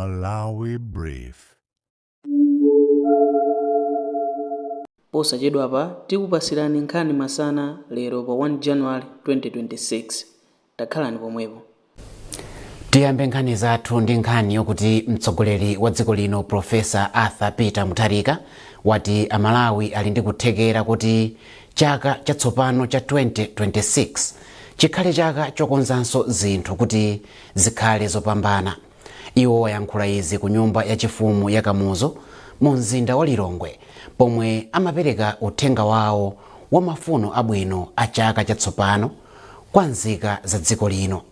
Malawi Brief. Posachedwapa tikupasirani nkhani masana lero pa 1 January 2026. Takhalani pomwepo. Tiyambe nkhani zathu ndi nkhani yokuti mtsogoleri wa dziko lino, Professor Arthur Peter Mutharika, wati Amalawi ali ndi kuthekera kuti chaka chatsopano cha 2026 chikhale chaka chokonzanso zinthu kuti zikhale zopambana. Iwo wayankhula izi ku nyumba yachifumu ya Kamuzu mu mzinda wa Lilongwe, pomwe amapereka uthenga wawo wa mafuno abwino a chaka chatsopano kwa nzika za dziko lino.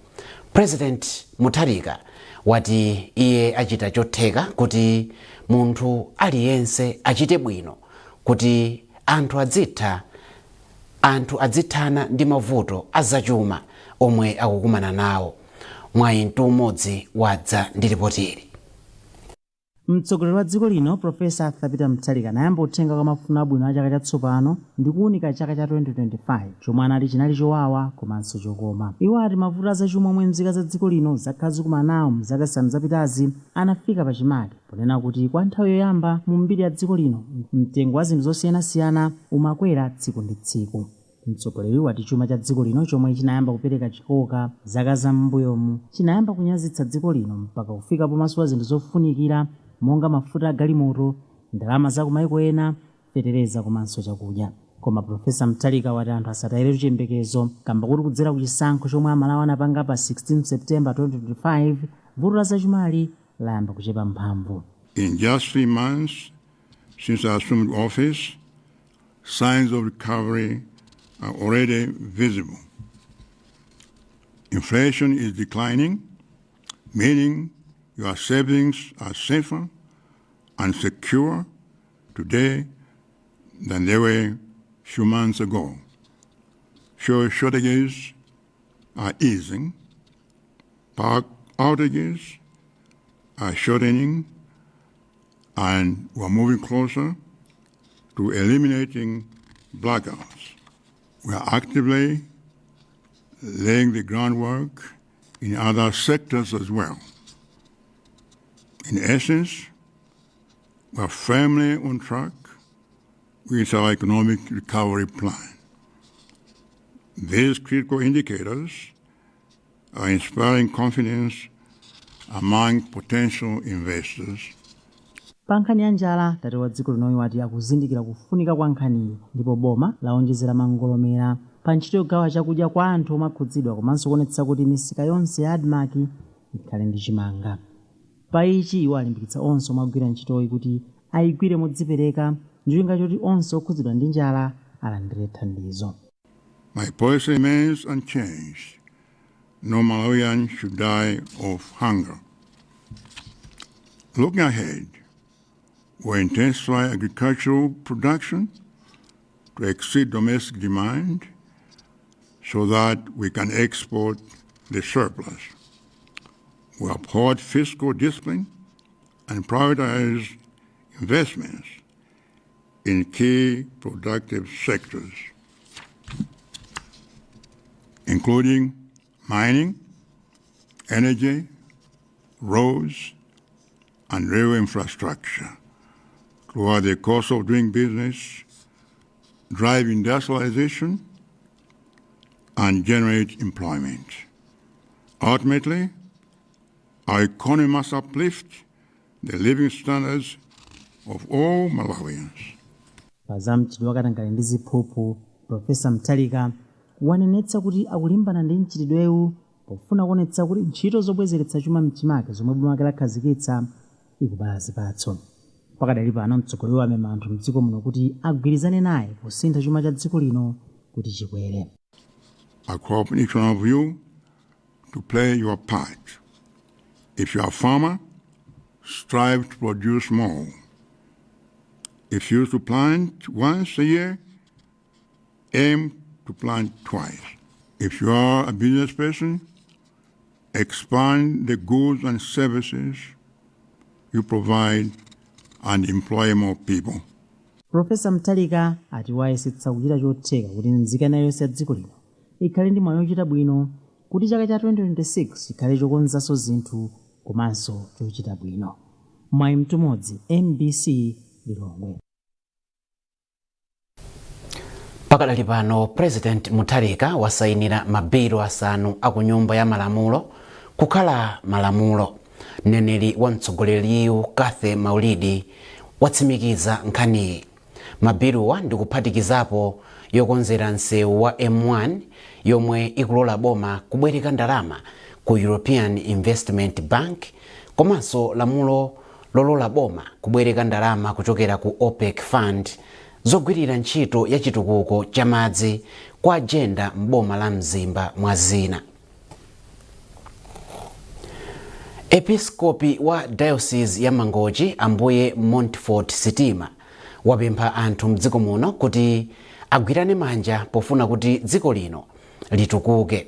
President Mutharika wati iye achita chotheka kuti munthu aliyense achite bwino, kuti anthu adzithana ndi mavuto azachuma omwe akukumana nawo. Mwayi Mtumodzi wadza ndi ripotili. Mtsogoleri wa dziko lino, Professor Arthur Peter Mutharika, anayamba uthenga kwa mafuno abwino a chaka chatsopano ndi kuwunika chaka cha 2025 chomwe anati chinali chowawa komanso chokoma. Iwo ati mavuto azachuma omwe nzika za dziko lino zakhala zikumana nawo mzaka 5 zapitazi anafika pachimake, ponena kuti kwa nthawi yoyamba mu mbiri ya dziko lino mtengo wa zinthu zosiyanasiyana umakwera tsiku ndi tsiku. Mtsogoleri wati chuma cha dziko lino chomwe chinayamba kupereka chikoka zaka za m'mbuyomu chinayamba kunyazitsa dziko lino, mpaka kufika pomasowa zinthu zofunikira monga mafuta a galimoto, ndalama za kumayiko ena, fetereza komanso chakudya. Koma Professor Mutharika wati anthu asatayiretu chiyembekezo, kamba kuti kudzera ku chisankho chomwe Amalawi anapanga pa 16 September 2025, vuto la zachumali layamba kuchepa mphamvu. In just 3 months since I assumed office, signs of recovery are already visible. Inflation is declining, meaning your savings are safer and secure today than they were few months ago. Fuel shortages are easing, power outages are shortening, and we're moving closer to eliminating blackouts. We are actively laying the groundwork in other sectors as well. In essence, we are firmly on track with our economic recovery plan. These critical indicators are inspiring confidence among potential investors. Pa nkhani ya njala, tate wa dziko linoyo wati akuzindikira kufunika kwa nkhaniyi, ndipo boma laonjezera mangolomera pa ntchito yogawa chakudya kwa anthu omwe akhudzidwa, komanso kuonetsa kuti misika yonse ya ADMARC ikhale ndi chimanga. Pa ichi, iwo alimbikitsa onse omwe agwira ntchitoyi kuti ayigwire modzipereka ndi cholinga choti onse okhudzidwa ndi njala alandire thandizo. My policy remains unchanged. No Malawian should die of hunger. Looking ahead, we'll intensify agricultural production to exceed domestic demand so that we can export the surplus. We uphold fiscal discipline and prioritize investments in key productive sectors, including mining, energy, roads, and rail infrastructure, to lower the cost of doing business, drive industrialization, and generate employment. Ultimately, our economy must uplift the living standards of all Malawians. Pa za mchitidwe wakatangale ndi ziphuphu, Professor Mutharika wanenetsa kuti akulimbana ndi mchitidwewu pofuna kuonetsa kuti ntchito zobwezeretsa chuma mchimake zomwe boma lake lakhazikitsa ikubala zipatso. Pakadali pano, mtsogoleri wamema anthu mdziko muno kuti agwirizane naye posintha chuma cha dziko lino kuti chikwere. I call upon each one of you to play your part. If you are a farmer, strive to produce more. If you used to plant once a year, aim to plant twice. If you are a business person, expand the goods and services you provide and employ more people. Professor Mutharika ati wayesetsa kuchita chotheka kuti nzika yonse ya dziko lino ikhale ndi mwayi ochita bwino, kuti chaka cha 2026 chikhale chokonzanso zinthu. Komanso chochita bwino. Mwayi Mtumodzi, MBC, Lilongwe. Pakadali pano, President Mutharika wasayinira mabilu asanu aku Nyumba ya Malamulo kukhala malamulo. Mneneri wa mtsogoleriyu, Cathy Maulidi, watsimikiza nkhaniyi. Mabiluwa ndikuphatikizapo yokonzera msewu wa M1, yomwe ikulola boma kubwereka ndalama ku European Investment Bank, komanso lamulo lolola boma kubwereka ndalama kuchokera ku OPEC Fund zogwirira ntchito ya chitukuko cha madzi kwa Jenda m'boma la Mzimba, mwa zina. Episkopi wa Diocese ya Mangochi, Ambuye Montfort Sitima, wapempha anthu mdziko muno kuti agwirane manja pofuna kuti dziko lino litukuke.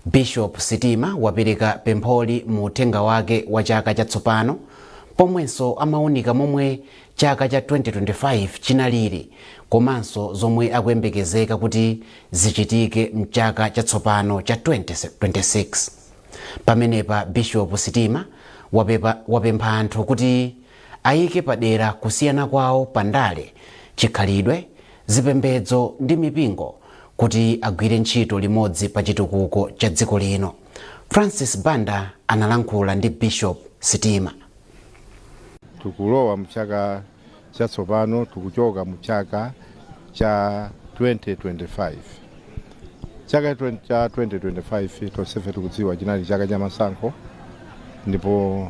Bishop Sitima wapereka pempholi mu uthenga wake wa chaka chatsopano, pomwenso amaunika momwe chaka cha 2025 chinalili komanso zomwe akuyembekezeka kuti zichitike mchaka chatsopano cha 2026. Pamenepa Bishop Sitima wapempha anthu kuti ayike padera kusiyana kwawo pandale, chikhalidwe, zipembedzo ndi mipingo kuti agwire ntchito limodzi pa chitukuko cha dziko lino. Francis Banda analankhula ndi Bishop Sitima. Tikulowa mchaka chatsopano, tikuchoka mchaka cha 2025. Chaka cha 2025 tonsefe tikudziwa chinali chaka cha masankho, ndipo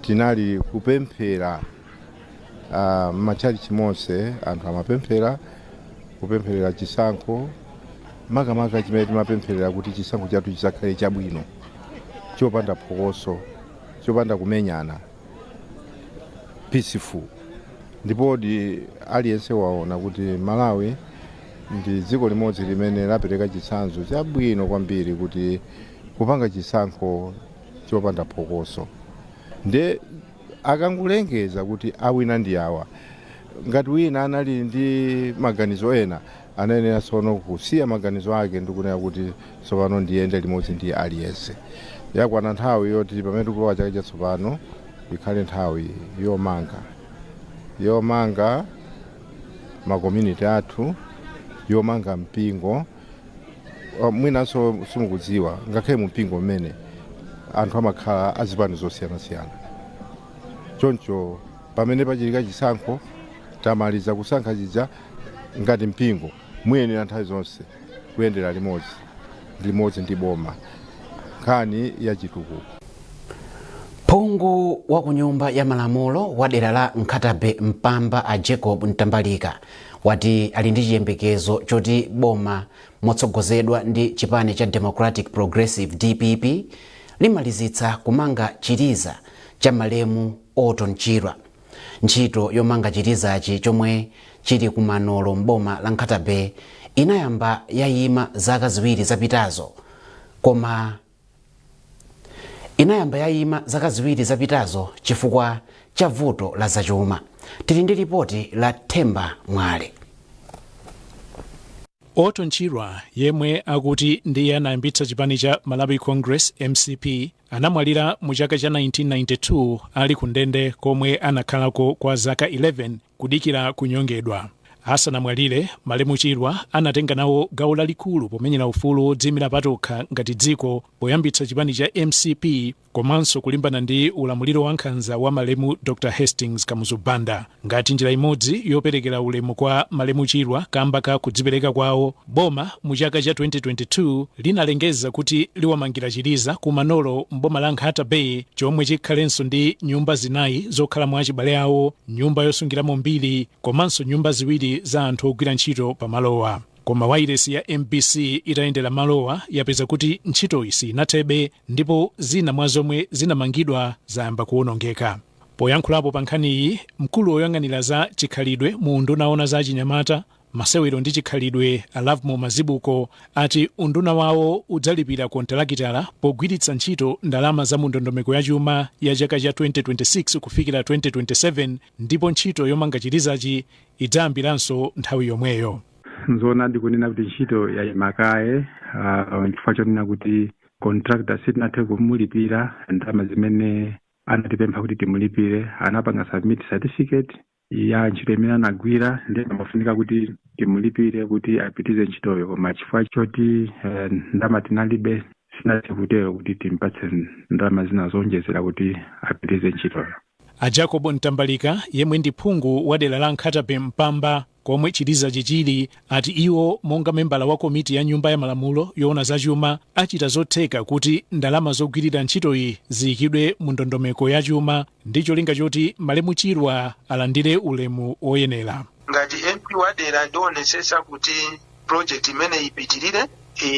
tinali kupemphera m'matchalichi monse. Anthu amapemphera, kupempherera chisankho, makamaka chimene timapempherera kuti chisankho chathu chisakhale chabwino, chopanda phokoso, chopanda kumenyana, peaceful. Ndipo di aliyense waona kuti Malawi ndi dziko limodzi limene lapereka chitsanzo chabwino kwambiri kuti kupanga chisankho chopanda phokoso. Nde akangulengeza kuti awina ndi awa, ngati wina anali ndi maganizo ena, anayenera tsono kusiya maganizo ake ndikunena kuti tsopano ndiyende limodzi ndi aliyense. Yakwana nthawi yoti pamene tikulowa chaka chatsopano ikhale nthawi yomanga ma community athu, yomanga mpingo. Mwinanso simukudziwa, ngakhale mu mpingo mmene anthu amakhala azipani zosiyanasiyana. Choncho pamene pachitika chisankho, tamaliza kusankha chija, ngati mpingo muyenera nthawi zonse kuyendera limodzi ndi boma nkhani ya chitukuko. Phungu wa ku Nyumba ya Malamulo wa dera la Nkhata Bay Mpamba, a Jacob Mtambalika, wati ali ndi chiyembekezo choti boma motsogozedwa ndi chipani cha Democratic Progressive, DPP, limalizitsa kumanga chiliza cha malemu Orton Chirwa. Ntchito yomanga chilizachi, chomwe chili ku Manolo mboma la Nkhata Bay, inayamba yayima zaka 2 zapitazo, koma inayamba yayima zaka 2 zapitazo chifukwa cha vuto la zachuma. Tili ndi ripoti la Themba Mwale. Orton Chirwa, yemwe akuti ndiye anayambitsa chipani cha Malawi Congress, MCP, anamwalira mu chaka cha 1992 ali ku ndende komwe anakhalako kwa zaka 11 kudikira kunyongedwa. Asanamwalire, malemu Chirwa anatenga nawo gawo lalikulu pomenyera ufulu wodziyimira patokha ngati dziko poyambitsa chipani cha MCP, komanso kulimbana ndi ulamuliro wa nkhanza wa malemu Dr Hastings Kamuzu Banda. Ngati njira imodzi yoperekera ulemu kwa malemu Chirwa kamba ka kudzipereka kwawo, boma mu chaka cha 2022 linalengeza kuti liwamangira chiliza ku Manolo mboma la Nkhata Bay, chomwe chikhalenso ndi nyumba zinayi zokhalamo achibale awo, nyumba yosungiramo mbiri, komanso nyumba ziwiri za anthu ogwira ntchito pamalowa. Koma wailesi ya MBC itayendera malowa yapeza kuti ntchitoyi sinathebe, ndipo zina mwa zomwe zinamangidwa zayamba kuwonongeka. Poyankhulapo pa nkhaniyi, mkulu woyang'anira za chikhalidwe mu unduna owona za chinyamata, masewero ndi chikhalidwe, a Lovemore Mazibuko, ati unduna wawo udzalipira kontalakitala pogwiritsa ntchito ndalama za mu ndondomeko ya chuma ya chaka cha 2026 kufikira 2027, ndipo ntchito yomanga chilizachi idzayambiranso nthawi yomweyo. Nzoona, ndikunena kuti ntchito yayima kaye chifukwa chonena kuti Contractor sitinathe kumulipira ndalama zimene anatipempha kuti timulipire. Anapanga submit certificate ya ntchito imene anagwira, ndiye amafunika kuti timulipire kuti apitize ntchitoyo, koma chifukwa choti ndalama tinalibe, sinathe kutero kuti timpatse ndalama zina zonjezera kuti apitize ntchitoyo. A Jacob Mtambalika, yemwe ndi phungu wa dera la Nkhata Bay Mpamba komwe chilizachi chili, ati iwo monga membala wa komiti ya Nyumba ya Malamulo yoona zachuma achita zotheka kuti ndalama zogwirira ntchitoyi ziyikidwe mu ndondomeko ya chuma ndi cholinga choti malemu Chirwa alandire ulemu woyenera. Ngati MP wadera, ndionesesa kuti project imene ipitirire,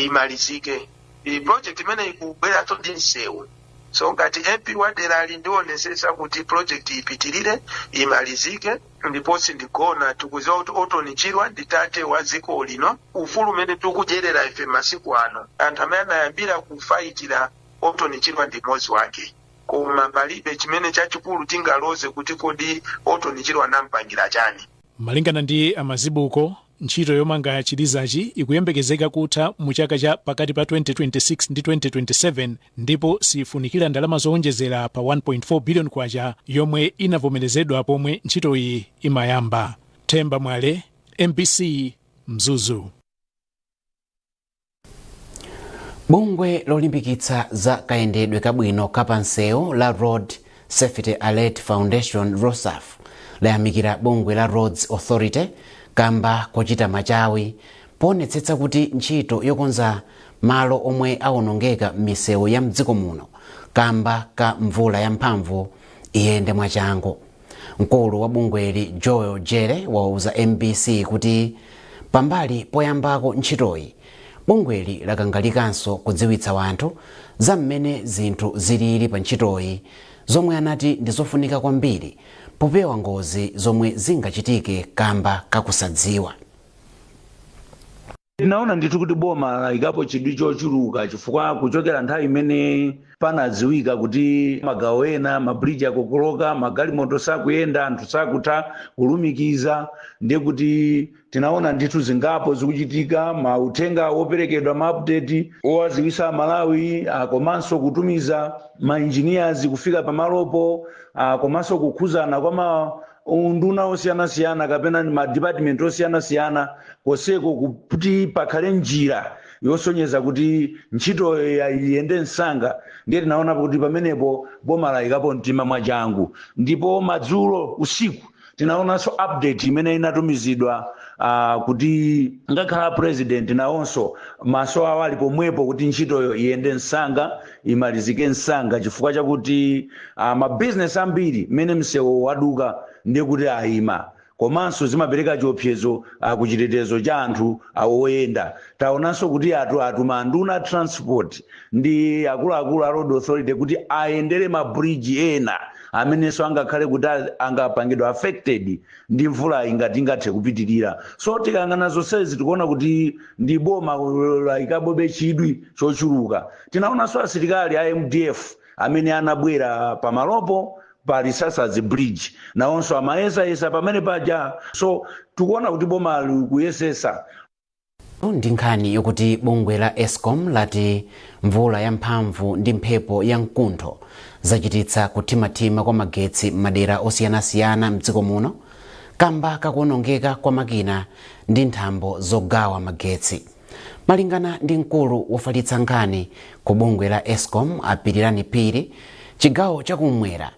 imalizike. I project imene ikubweranso ndi msewu, so ngati MP wadera ali, ndionesesa kuti project ipitirire, imalizike, ndipo sindigona. Tikuziwa kuti Orton Chirwa ndi tate wa dziko lino. Ufulu umene tikudyerera ife masiku ano, anthu amene anayambira kufayitira Orton Chirwa ndi mmodzi wake, koma palibe chimene chachikulu tingaloze kuti kodi Orton Chirwa anampangira chani. Malingana ndi amazibuko, ntchito yomanga chilizachi ikuyembekezeka kutha mu chaka cha pakati pa 2026 ndi 2027, ndipo sifunikira ndalama zowonjezera pa 1.4 billion kwacha yomwe inavomerezedwa pomwe ntchitoyi imayamba. Themba Mwale, MBC, Mzuzu. Bungwe lolimbikitsa za kayendedwe kabwino kapansewu la Road Safety Alert Foundation, ROSAF, layamikira bungwe la Roads Authority kamba kochita machawi poonetsetsa kuti ntchito yokonza malo omwe awonongeka m'misewu ya mdziko muno kamba ka mvula yamphamvu iyende mwachangu. Mkulu wa bungweli, Joel Jere, wauza MBC kuti pambali poyambako ntchitoyi, bungweli lakangalikanso kudziwitsa wanthu za mmene zinthu zilili pa ntchitoyi, zomwe anati ndi zofunika kwambiri popewa ngozi zomwe zingachitike kamba kakusadziwa. Tinaona ndithu kuti boma layikapo chidwi chochuluka, chifukwa kuchokera nthawi imene panadziwika kuti magawo ena mabridge akokoloka, magalimoto sakuyenda, anthu sakutha kulumikiza, ndiye kuti tinaona ndithu zingapo zikuchitika, mauthenga woperekedwa, ma update owaziwisa Malawi, komanso kutumiza ma engineers kufika pamalopo, komanso kukhuzana kwa ma unduna osiyanasiyana kapena ma department osiyanasiyana koseko, kuti pakhale njira yosonyeza kuti ntchitoyo iyende msanga. Ndiye tinaona kuti pamenepo boma layikapo mtima mwachangu. Ndipo madzulo usiku tinaonanso update imene inatumizidwa kuti ngakhala president nawonso maso awo ali pomwepo kuti ntchitoyo iyende msanga, imalizike msanga, chifukwa chakuti mabizinesi ambiri mmene msewu waduka ndiye kuti ayima, komanso zimapereka chiopsezo kuchitetezo cha anthu oyenda. Taonanso kuti atuma anduna transport ndi akuluakulu a Road Authority kuti ayendere mabridge ena amenenso angakhale kuti angapangidwa affected ndi mvula ingati ingathe kupitirira. So tikayang'ana zonsezi, tikuona kuti ndi boma layikabobe chidwi chochuluka. Tinaonanso asilikali a MDF amene anabwera pamalopo pa Lisasazi Bridge, nawonso amayesayesa pamene paja. So tikuona kuti boma likuyesesa. Ndi nkhani yokuti bungwe la ESCOM lati mvula yamphamvu ndi mphepo ya mkuntho zachititsa kuthimathima kwa magetsi m'madera osiyanasiyana mdziko muno kamba kakuonongeka kwa makina ndi nthambo zogawa magetsi. Malingana ndi mkulu wofalitsa nkhani ku bungwe la ESCOM, Apirirani Phiri, chigawo chakumwera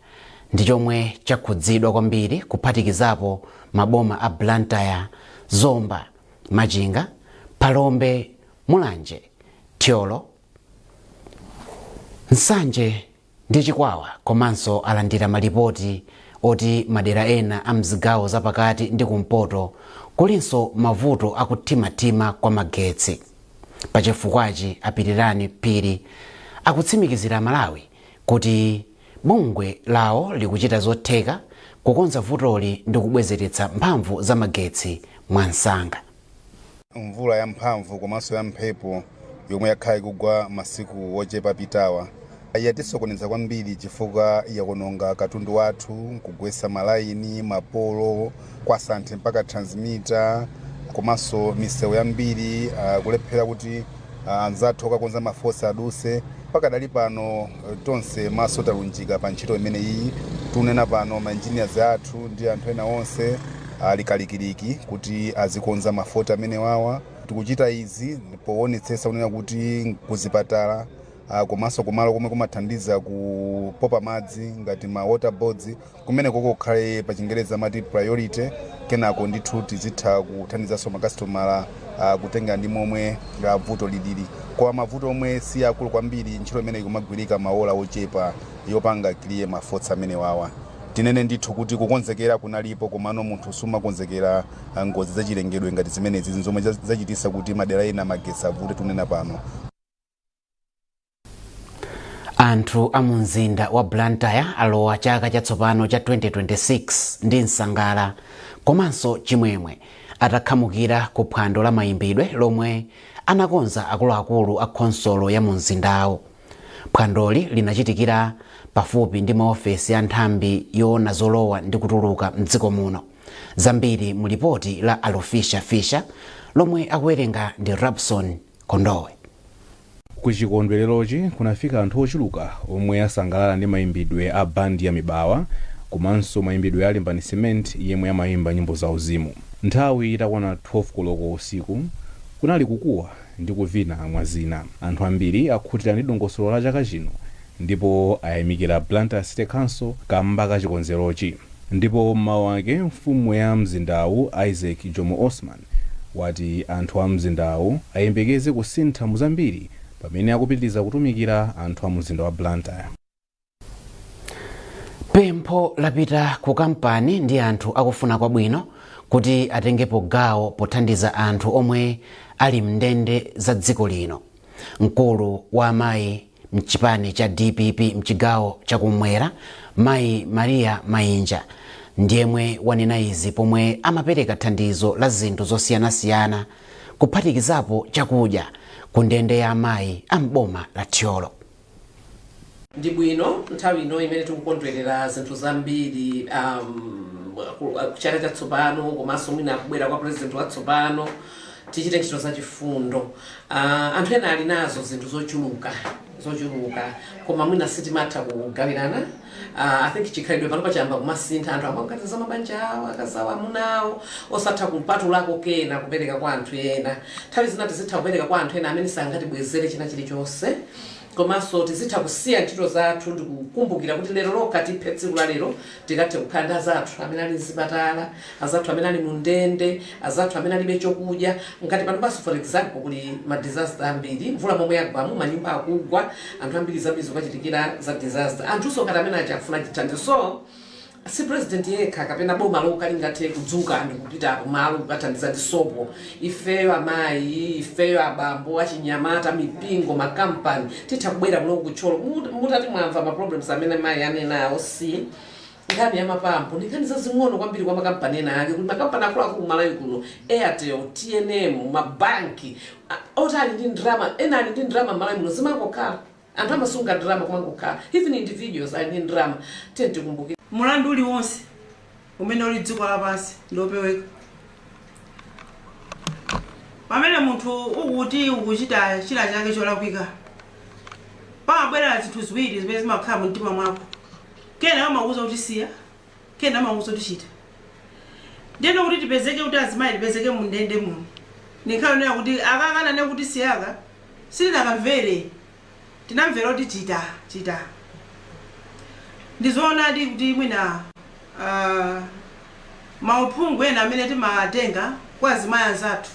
ndi chomwe chakhudzidwa kwambiri, kuphatikizapo maboma a Blantyre, Zomba, Machinga, Phalombe, Mulanje, Thyolo, Nsanje ndi Chikwawa. Komanso alandira malipoti oti madera ena a mzigawo zapakati ndi kumpoto kulinso mavuto akuthimathima kwa magetsi. Pachifukwachi, Apirirani Phiri akutsimikizira Malawi kuti bungwe lawo likuchita zotheka kukonza vutoli ndi kubwezeretsa mphamvu za magetsi mwansanga. Mvula yamphamvu komanso ya mphepo yomwe yakhala ikugwa masiku ochepa apitawa yatisokoneza kwambiri, chifukwa yakononga katundu wathu, kugwetsa malaini, mapolo kwa Santhe mpaka transmitter, komanso misewu yambiri kulephera kuti Anzathu okakonza ma faults aduse. Pakadali pano tonse maso talunjika pa ntchito imene iyi tunena pano. Ma engineers athu ndi anthu ena onse ali kalikiliki kuti azikonza ma fault amene wawa. Tikuchita izi poonetsetsa kunena kuti kuzipatala, komanso kumalo komwe kumathandiza kupopa madzi ngati ma water boards, kumene koko kukhale pa Chingereza amati priority. Kenako ndithu tizitha kuthandizanso makasitomala kutenga ndi momwe vuto lilili. Koma mavuto omwe si akulu kwambiri, ntchito imene ikumagwirika maola ochepa yopanga clear ma faults amene wawa. Tinene ndithu kuti kukonzekera kunalipo, komano munthu sumakonzekera ngozi zachilengedwe ngati zimenezi zomwe zachitisa kuti madera ena magetsi avute tunena pano. Anthu a mu mzinda wa Blantyre alowa chaka chatsopano cha 2026 ndi msangala komanso chimwemwe atakhamukira ku phwando la mayimbidwe lomwe anakonza akuluakulu a khonsolo ya mu mzindawo. Phwandoli linachitikira pafupi ndi maofesi a nthambi yoona zolowa ndi kutuluka mdziko muno. Zambiri mu lipoti la Alofisha Fisha lomwe akuwerenga ndi Rabson Kondowe. Ku chikondwererochi kunafika anthu ochuluka omwe asangalala ndi mayimbidwe a bandi ya Mibawa komanso mayimbidwe a Limbani Cement yemwe amayimba nyimbo zauzimu. Nthawi itakwana 12 koloko usiku kunali kukuwa ndi kuvina mwa zina. Anthu ambiri akhutira ndi dongosolo la chaka chino ndipo ayamikira Blantyre City Council kamba ka chikonzerochi. Ndipo mmawu ake, mfumu ya mzindawu Isaac Jomo Osman wati anthu a mzindawu ayembekeze kusintha muzambiri pamene akupitiriza kutumikira anthu a mzinda wa Blantyre. Pempho lapita ku kampani ndi anthu akufuna kwabwino kuti atengepo gawo pothandiza anthu omwe ali mndende za dziko lino. Mkulu wa amayi mchipani cha DPP mchigawo chakumwera, Mayi Maria Mainja, ndiyemwe wanena izi pomwe amapereka thandizo la zinthu zosiyanasiyana kuphatikizapo chakudya ku ndende ya amayi amboma la Thyolo. Ndi bwino nthawi ino imene tikukondwerera zinthu zambiri, chaka chatsopano komanso mwina kubwera kwa president watsopano, tichite ntchito zachifundo. Anthu ena ali nazo zinthu zochuluka zochuluka, koma mwina sitimatha kugawirana. I think chikhalidwe pano pachayamba kumasintha. Anthu amaganiza za mabanja awo, akazi awo, amuna awo, osatha kupatulako kena kupereka kwa anthu ena. Nthawi zina tizitha kupereka kwa anthu ena amene sangatibwezere china chilichonse. Komanso tizitha kusiya ntchito zathu ndikukumbukira kuti lero lokha tiphe tsiku la lero tikathe kukhala ndi azathu amene ali mzipatala, azathu amene ali mu ndende, azathu amene alibe chokudya. Ngati pano paso, for example, kuli ma disaster ambiri, mvula momwe yagwamu, manyumba akugwa, anthu ambiri zambiri zikukachitikira za disaster. Anthunso ngati amene aja akufuna chithandizo. So si president yekha kapena boma lokha lingathe kudzuka ndikupita kumalo kukathandiza ndi sopo. Ifeyo amayi, ifeyo abambo, achinyamata, mipingo, makampani, titha kubwera kuno ku Thyolo. Mutati mwamva ma problems amene mayi anenawo, si nkhani ya mapampo, ndi nkhani zazing'ono kwambiri kwa makampani ena ake. Kuti makampani akuluakulu Malawi kuno, Airtel, TNM, mabanki, oti ali ndi ndrama, ena ali ndi ndrama Malawi muno, zimangokhala anthu amasunga ndrama kumangokhala, even individuals ali ndi ndrama. Tiye tikumbukire. Mulandu uliwonse umene uli dziko lapansi ndiwopeweka. Pamene munthu ukuti ukuchita china chake cholakwika, pamabwera zinthu ziwiri zimene zimakhala mu mtima mwako. Kena amakuwuza kuti siya, kena amakuwuza kuti chita. Ndiyeno kuti tipezeke kuti azimayi tipezeke mu ndende muno, ndinkhani yonena kuti akakanane kuti siyaka, sitinakamvere, tinamvera kuti chita chita. Ndizoonadi kuti mwina mauphungu ena amene timatenga kwa azimayi anzathu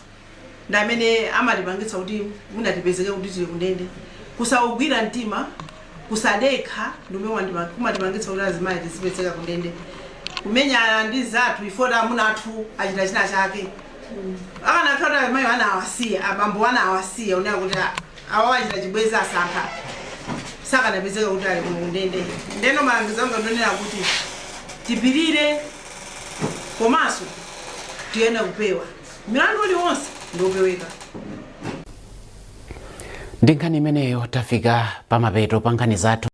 ndi amene amatipangitsa kuti mwina tipezeke kuti tili kundende. Kusaugwira mtima, kusadekha ndi umene kumatipangitsa kuti azimayi tizipezeka kundende, kumenyana ndi zathu ifoti amuna athu achita china chake. Akanakhala kuti azimayi anawasiya, abambo anawasiya, unena kuti awa achita chibwezi, asankha, sakanapezeka kuti ali kuno kundende. Ndeno malangizo anga ndonena kuti tipirire, komanso tiyene kupewa milandu uliwonse ndiwopeweka. Ndi nkhani imeneyo tafika pamapeto pa nkhani zathu.